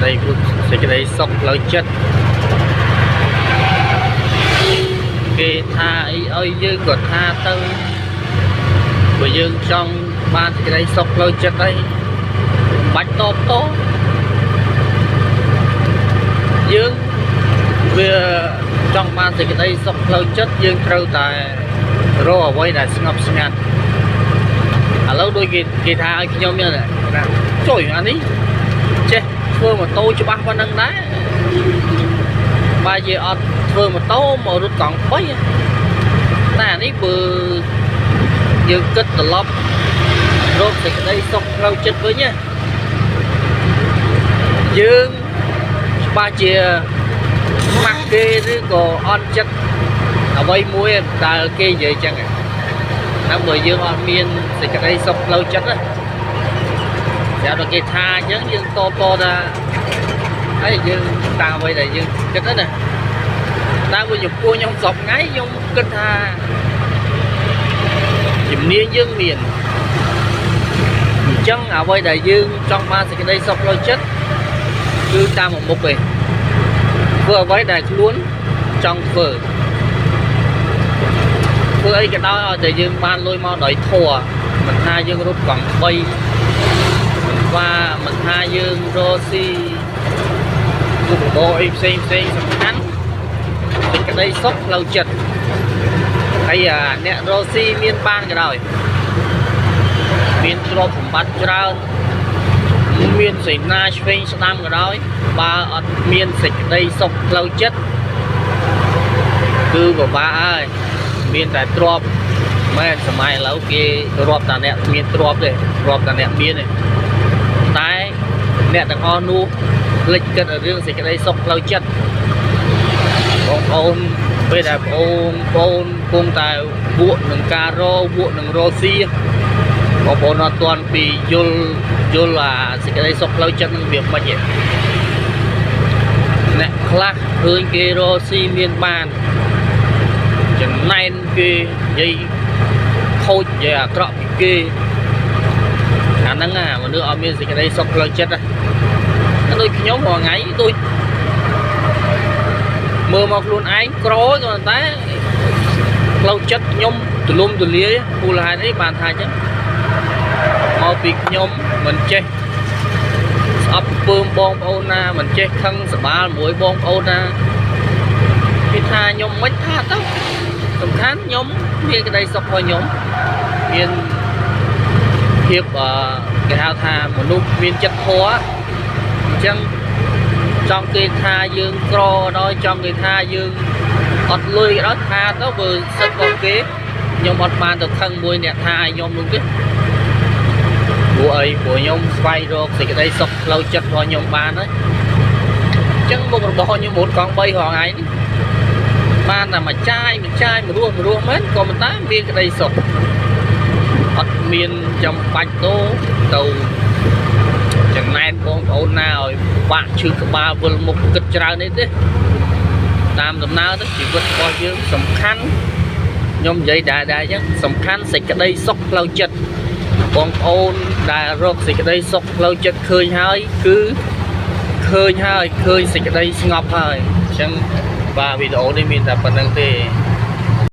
ដីព្រោះសេចក្តីសុខផ្លូវចិត្តគេថាអីឲ្យយើងក៏ថាទៅបើយើងចង់បានសេចក្តីសុខផ្លូវចិត្តអីមិនបាច់តបតយើងវាចង់បានសេចក្តីសុខផ្លូវចិត្តយើងត្រូវតែរកអ្វីដែលស្ងប់ស្ងាត់ឥឡូវដូចគេគេថាឲ្យខ្ញុំនេះណាជួយអានេះចេះធ្វើម៉ូតូច្បាស់ប៉ុណ្ណឹងដែរបើជាអត់ធ្វើម៉ូតូមករត់កង់3តែអានេះបើយើងគិតត្រឡប់រកសេចក្តីសុខផ្លូវចិត្តវិញណាយើងច្បាស់ជាខ្មាស់គេឬក៏អន់ចិត្តអ្វីមួយដែលគេនិយាយចឹងណាបើយើងអត់មានសេចក្តីសុខផ្លូវចិត្តណាស្រាប់តែគេថាអញ្ចឹងយើងតបតថាហើយយើងតាមអ្វីដែលយើងគិតណាតាមមួយចំពោះខ្ញុំសពថ្ងៃខ្ញុំគិតថាជំនាញយើងមានអញ្ចឹងអ្វីដែលយើងចង់បានសេចក្តីសុខផ្លូវចិត្តគឺតាមមុខឯងធ្វើអ្វីដែលខ្លួនចង់ធ្វើធ្វើអីក៏ដោយឲ្យតែយើងបានលុយមកដោយធម៌មិនថាយើងរត់កង់3មិនថាមិនថាយើងរកស៊ីមុខរបរអីផ្សេងផ្សេងសំខាន់សេចក្តីសុខផ្លូវចិត្តហើយអាអ្នករកស៊ីមានបានក៏ដោយមានទ្រព្យសម្បត្តិច្រើនមានសេនាឆ្វេងស្ដាំក៏ដោយបើអត់មានសេចក្តីសុខផ្លូវចិត្តគឺពិបាកហើយមានតែទ្រព្យមែនសម័យឥឡូវគេរាប់តាអ្នកមានទ្រព្យទេរាប់តាអ្នកមានទេតែអ្នកទាំងអស់នោះភ្លេចគិតរឿងសេចក្តីសុខផ្លូវចិត្តបងប្អូនពេលដែលបងប្អូនគង់តែវក់នឹងការរវក់នឹងរស៊ីបងប្អូនអត់ទាន់ពីយល់យល់អាសេចក្តីសុខផ្លូវចិត្តនឹងវាមិនទេអ្នកខ្លះឃើញគេរកស៊ីមានបានចំណែនគេនិយាយខូចនិយាយអាក្រក់ពីគេអាហ្នឹងណាមនុស្សអត់មានសេចក្តីសុខផ្លូវចិត្តណាដូចខ្ញុំរាល់ថ្ងៃដូចមើលមកខ្លួនឯងក្រក៏តែផ្លូវចិត្តខ្ញុំទលំទលាយមូលហេតុអីបានថាអញ្ចឹងមកពីខ្ញុំមិនចេះស្អប់ពើមបងប្អូនណាមិនចេះខឹងសបាលមួយបងប្អូនណាគេថាខ្ញុំមិនថាទៅសំខាន់ខ្ញុំមានក្តីសុខរបស់ខ្ញុំមានភាពអឺគេហៅថាមនុស្សមានចិត្តធម៌អញ្ចឹងចង់គេថាយើងក្រដល់ចង់គេថាយើងអត់លុយក៏ដោយថាទៅបើសិទ្ធរបស់គេខ្ញុំអត់បានទៅខឹងមួយអ្នកថាឲ្យខ្ញុំនោះទេព្រោះអីព្រោះខ្ញុំស្វែងរកសេចក្តីសុខផ្លូវចិត្តរបស់ខ្ញុំបានហើយអញ្ចឹងមុខរបស់ខ្ញុំរត់កង់3រាល់ថ្ងៃនេះបានតែមួយចាយមួយចាយមួយរស់មួយរស់មែនក៏ប៉ុន្តែមានក្តីសុខអត់មានចាំបាច់ទៅទៅចំណែនបងប្អូនណាឲ្យបាក់ឈឺក្បាលវិលមុខគិតច្រើននេះទេតាមដំណើរទៅជីវិតរបស់យើងសំខាន់ខ្ញុំនិយាយដែរដែរអញ្ចឹងសំខាន់សេចក្តីសុខផ្លូវចិត្តបងប្អូនដែលរកសេចក្តីសុខផ្លូវចិត្តឃើញហើយគឺឃើញហើយឃើញសេចក្តីស្ងប់ហើយអញ្ចឹងបាទវីដេអូនេះមានតែប៉ុណ្្នឹងទេ។